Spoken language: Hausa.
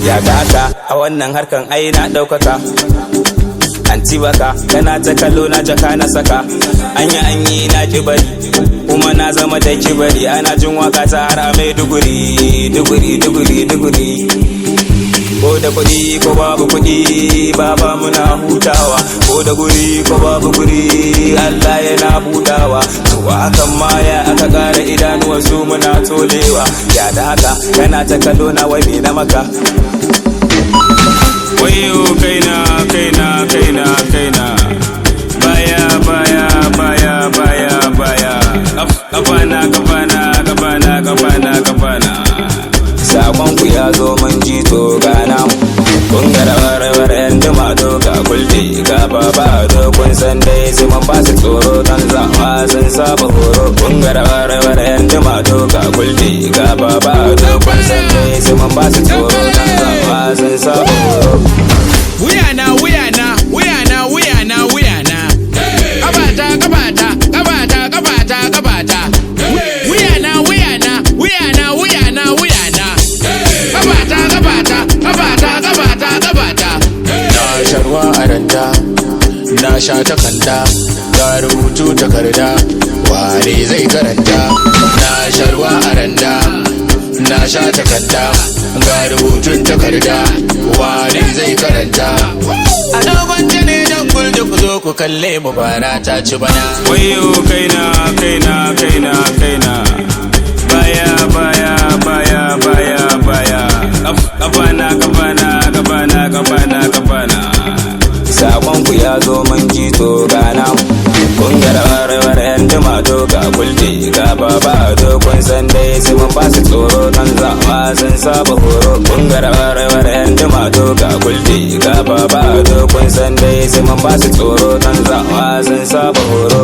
Ya gata a wannan harkan ai na ɗaukaka. Anti baka kana ta kallo na jaka na saka. Anya anyi na kibari, kuma na zama da kibari. Ana jin waka ta har a Maiduguri, duguri duguri duguri. Ko da kuɗi ko babu kuɗi, baba muna hutawa. Ko da guri ko babu guri, Allah yana budawa. To hakan ma ya aka ƙara idanuwa su muna tolewa. Ya da haka kana ta kallo na, wai me na maka? Wayo kaina, kaina, kaina, kaina. Baya, baya, baya, baya, baya. Kafana, kafana, kafana, kafana, kafana. Sakon ku ya zo mun ji, to gana mu. Kun ga rawar yan jima ga kulde ga baba do. Kun san dai sai mun ba su tsoro dan zawa sun saba horo. Kun ga rawar yan jima ga kulde ga baba do. Kun san dai sai mun ba su tsoro dan zawa sun saba horo. Wuyana, wuyana, wuyana, wuyana, wuyana. Kabata, kabata, kabata, kabata, kabata. Wuyana, wuyana, wuyana, wuyana, wuyana. Kabata, kabata, kabata, kabata, kabata. Na sha ruwa a randa, na sha takarda, ga rubutu takarda, wane zai karanta? Na sha ruwa a randa, na sha takarda, ga rubutun takarda, wane zai karanta? A dogon jane don gulda, ku zo ku kalle mu, bara ta ci bana. Wayo kaina, kaina, kaina, kaina. Baya, baya, baya, baya, baya. Kafana, kafana, kafana, kafana, kafana. Sakon ku ya zo mun ji, to gana mu. Kun ga rawar yan jima ga kulde ga baba do. Kun san dai sai mun ba su tsoro dan zawa sun saba horo. Kun ga rawar yan jima ga kulde ga baba do. Kun san dai sai mun ba su tsoro dan zawa sun saba horo.